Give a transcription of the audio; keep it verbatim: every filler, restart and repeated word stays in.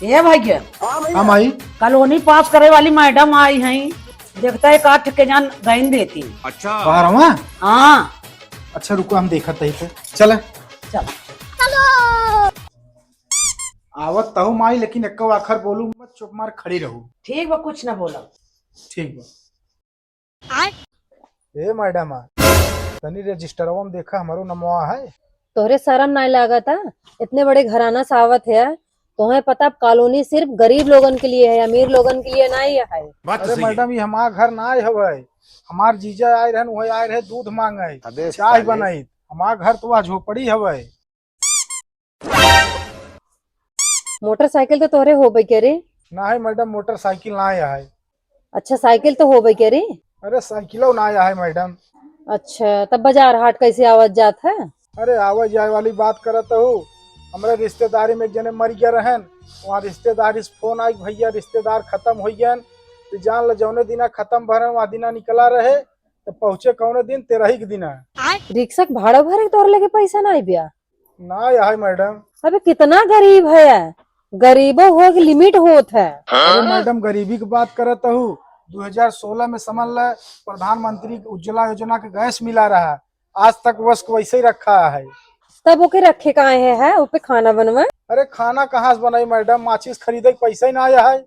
ए भैया, हाँ माई। कॉलोनी पास करे वाली मैडम आई हैं, देखता है एक आध के जान गइन देती। अच्छा। बाहर हुआ? हाँ। अच्छा रुको, हम देखत हई तो। चला। चल। आवत तहु माई, लेकिन एक्को आखर बोलू मत, चुप मार खड़ी रहू। ठीक बा, कुछ ना बोला। ठीक बा। ए मैडम, तनी रजिस्टरवा में देखा, हमरो नमवा है। तोहरे शरम नाय लागत है? इतने बड़े घराना से आवत है, तोहे पता, अब कॉलोनी सिर्फ गरीब लोगन के लिए है, अमीर लोगन के लिए नाय है। बात तो अरे सही है। मैडम, ये हमार घर नाय हवे, हमार जीजा आए रहन, वही आए रहे दूध मांगे, अबे चाय साले। बनाई। हमार घर तो वह झोपड़ी हवे। मोटरसाइकिल तो तोहरे होबे के रे? नाही मैडम, मोटरसाइकिल ना आया है। अच्छा, साइकिल तो होबे के रे? अरे, साइकिलो ना आया है मैडम। अच्छा, तब बाजार हाट कैसे आवत जात है? अरे, आवे जाए वाली बात करत हूँ। हमरे रिश्तेदारी में एक जने मर गया रहन, वहाँ रिश्तेदारी से फोन आई, "भैया, रिश्तेदार खत्म हो गए।" तो जान ल, जौने दिना खत्म भरन, वहाँ दिना निकला रहे, तो पहुँचे कौने दिन, तेरही के दिना। रिक्शा के भाड़ा भरे के तोर लगे पैसा ना आइबिया? ना है मैडम। अबे कितना गरीब है, गरीबो हो के लिमिट होत है। अरे मैडम, गरीबी की बात करत हूँ, दो हज़ार सोलह में समझ ल, प्रधानमंत्री उज्ज्वला योजना के गैस मिला रहा, आज तक बस वैसे ही रखा है। तब ओके रखे काहे है, है ओपे खाना बनवा? अरे खाना कहाँ से बनाई मैडम, माचिस खरीदे के पैसा ही ना आया है।